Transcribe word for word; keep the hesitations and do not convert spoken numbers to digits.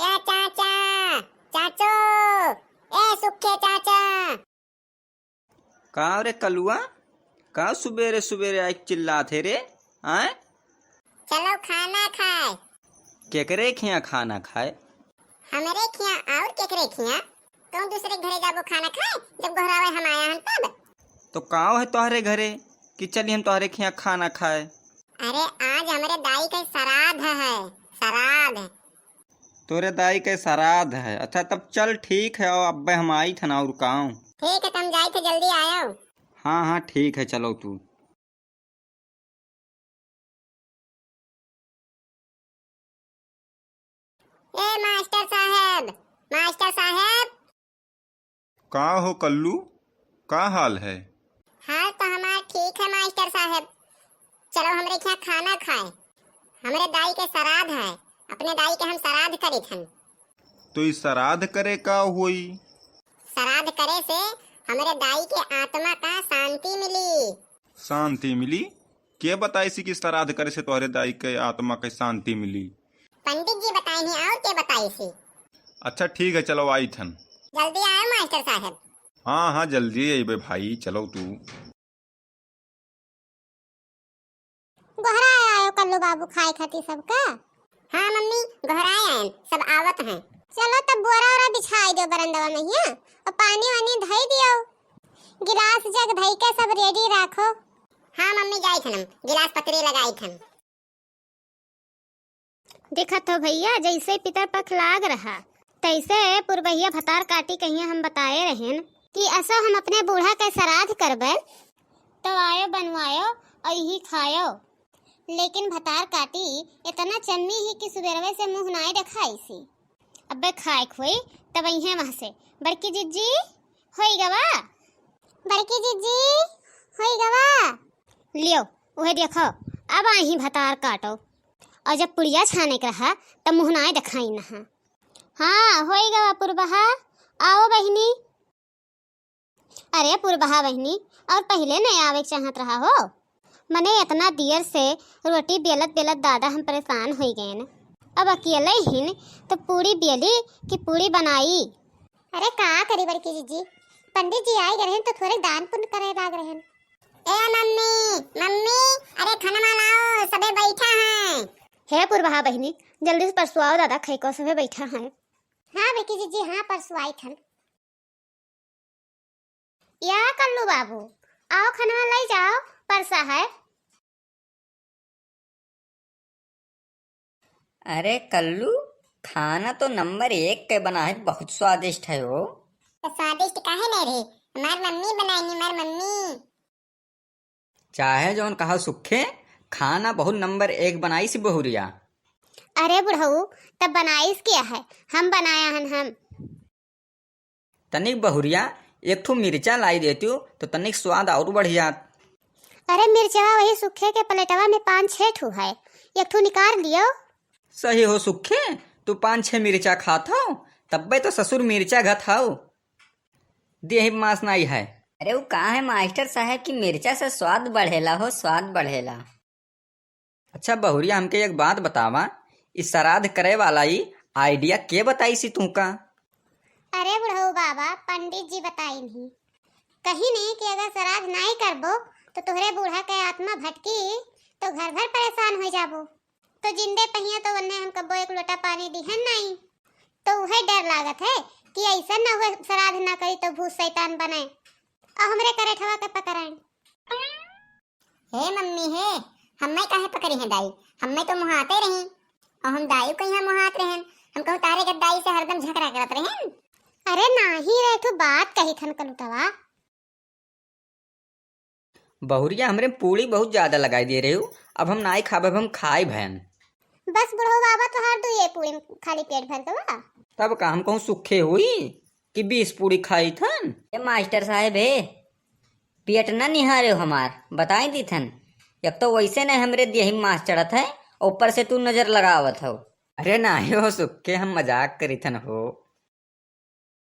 ए चाचा, चाचो, ए सुखे चाचा। का रे कलुआ, का सुबेरे सुबेरे आइके चिल्लात है रे? आय? चलो खाना खाए। केकरे खियाँ खाना खाए? हमरे खियाँ और केकरे खियाँ? कौन दूसरे घरे जाबो खाना खाए, जब गोहरावे हम आया हन तब? तो काव है तोहरे घरे कि चली हम तोहरे खियाँ खाना खाए? अरे आज हमरे दाई के श्राद्ध है, श्राद्ध। तोरे दाई के श्राद्ध है? अच्छा तब चल ठीक है, आओ अब्बे हम आइत हन और काव। ठीक है, तुम जाइत है, जल्दी आयो। हाँ हाँ ठीक है, चलो तू। ए मास्टर साहेब, मास्टर साहेब। का हो कल्लू, का हाल है? हाल तो हमार ठीक है मास्टर साहेब। चलो हमरे खियाँ खाना खाए। हमरे दाई के श्राद्ध है, अपने दाई के हम श्राद्ध करित हन। तो ई श्राद्ध करे का होई? श्राद्ध करे से हमरे दाई के आत्मा का शांति मिली। शांति मिली? के बताइसी कि श्राद्ध करे से तोहरे दाई के आत्मा के शांति मिली? पंडित जी बताइन ही, और के बताइसी? अच्छा ठीक है, चलो आइत हन। जल्दी आयो मास्टर साहेब। हाँ हाँ जल्दी अइबे भाई, चलो तू। गोहराए आयो कल्लू बाबू खाए खातिर सबका? हाँ मम्मी, गोहराए आयन, सब आवत हैं। चलो तब बोरा ओरा बिछाई दियो बरंडवा में हियाँ, और पानी वानी धई दियो, गिलास जग धई के सब ready राखो। हाँ मम्मी, जाइत हन हम, गिलास पतरी लगाइत हन। देखत हो भइया, जइसे पितर पख लाग रहा, तइसे पुरबहिया भतार काटी कहिया हम बताए रहेन कि असो हम अपने बूढ़ा के श्राद्ध करबे, तो आयो बनवायो और यही खायो। लेकिन भतार काटी इतना चम्मी ही कि सुबेरवे से मुँह नाई देखाइसी। अब्बे खाएक होई, तब अइहें वहाँ से। बड़की जिज्जी, होई गवा? बड़की जिज्जी, होई गवा? लियो, उहे देखो, अब आही भतार काटो। और जब पुड़िया छानेक रहा, तब मुँह नाई देखाइन हा। हाँ, होई गवा पुरबहा, आओ बहिनी। अरे पुरबहा बहिनी, और पहिले नहीं आवेक चाहत रहा हो? मने इतना देर से रोटी बेलत बेलत दादा हम परेशान होई गएन। अब अकेले हिन तो पूड़ी बेली कि पूड़ी बनाई? अरे का करी बड़की जिज्जी, पंडित जी आई गए रहेन तो थोड़े दान पुण्य करे लाग रहेन। ए मम्मी, मम्मी, अरे खनमा लाओ, सबे बैठा हैं। हे पुरबहा बहिनी, जल्दी से परसुआओ दादा, खइको सबे बैठा हैं। हाँ बड़की जिज्जी, हाँ परसुआइत हन। या कल्लू बाबू, आओ खनवा लई जाओ, परसा है। अरे कल्लू, खाना तो नंबर एक के बना है, बहुत स्वादिष्ट है हो। तो स्वादिष्ट काहे नहीं रही, हमार मम्मी बनाई, हमार मम्मी। चाहे जौन कहा सुखे, खाना बहुत नंबर एक बनाइस बहुरिया। अरे बुढ़ऊ, तब बनाइस क्या है, हम बनाया हन हम। तनिक बहुरिया, एक ठो मिर्चा लाई देतियो, तो तनिक स्वाद और बढ़ जात। अरे मिर्चवा वही सुखे के प्लेटवा में पाँच छह ठो है, एक ठो निकाल लियो। सही हो सुखे, तू पाँच छह मिर्चा खात हो, तब्बे तो ससुर मिर्चा घत हौ। देहि मांस नाई है। अरे उ का है मास्टर साहेब कि मिर्चा से स्वाद बढ़ेला हो, स्वाद बढ़ेला। अच्छा बहुरिया, हमके एक बात बतावा, ई श्राद्ध करे वाला ई idea के बताइसी तुहका? अरे बुढ़ऊ बाबा, पंडित जी बताइन ही। कहिन कि अगर श्राद्ध नाई करबो, तो तोहरे बूढ़ा के आत्मा भटकी, तो घर भर परेशान हो जाबो। तो जिंदे पहिया तो ओन्ने हम कब्बो एक लोटा पानी दिहन नाई। तो उहे डर लागत है कि ऐसा ना हुए, श्राद्ध ना करी तो भूत शैतान बने और हमरे करेठवा के पकड़ाइन। हे मम्मी हे, हम्मे काहे पकड़ी हैं दाई? हम्मे तो मुहाते रही। और हम दाई कहिया मुहात रहेन? हम कहूँ तारे के दाई से हरदम झगड़ा करत रहेन। अरे नाही रे, एक ठो बात कही थन कलुटवा। बहुरिया, हमरे पूड़ी बहुत ज्यादा लगाई दे रहे हो, अब हम नाई खाब, अब हम खाए भयन। बस बुढ़ऊ बाबा, तोहार दुइये पूड़ी खाली पेट भर के बा। तब का हम कहूँ सुखे हुई कि बीस पूड़ी खाई थन? ए मास्टर साहेब हे, पेट ना निहारे हो हमार, बताई दी थन। एक तो वैसे नहीं हमरे देही में मांस चढ़त है, ऊपर से तू नजर लगावत हो। अरे नाही हो सुखे, हम मजाक करी थन हो।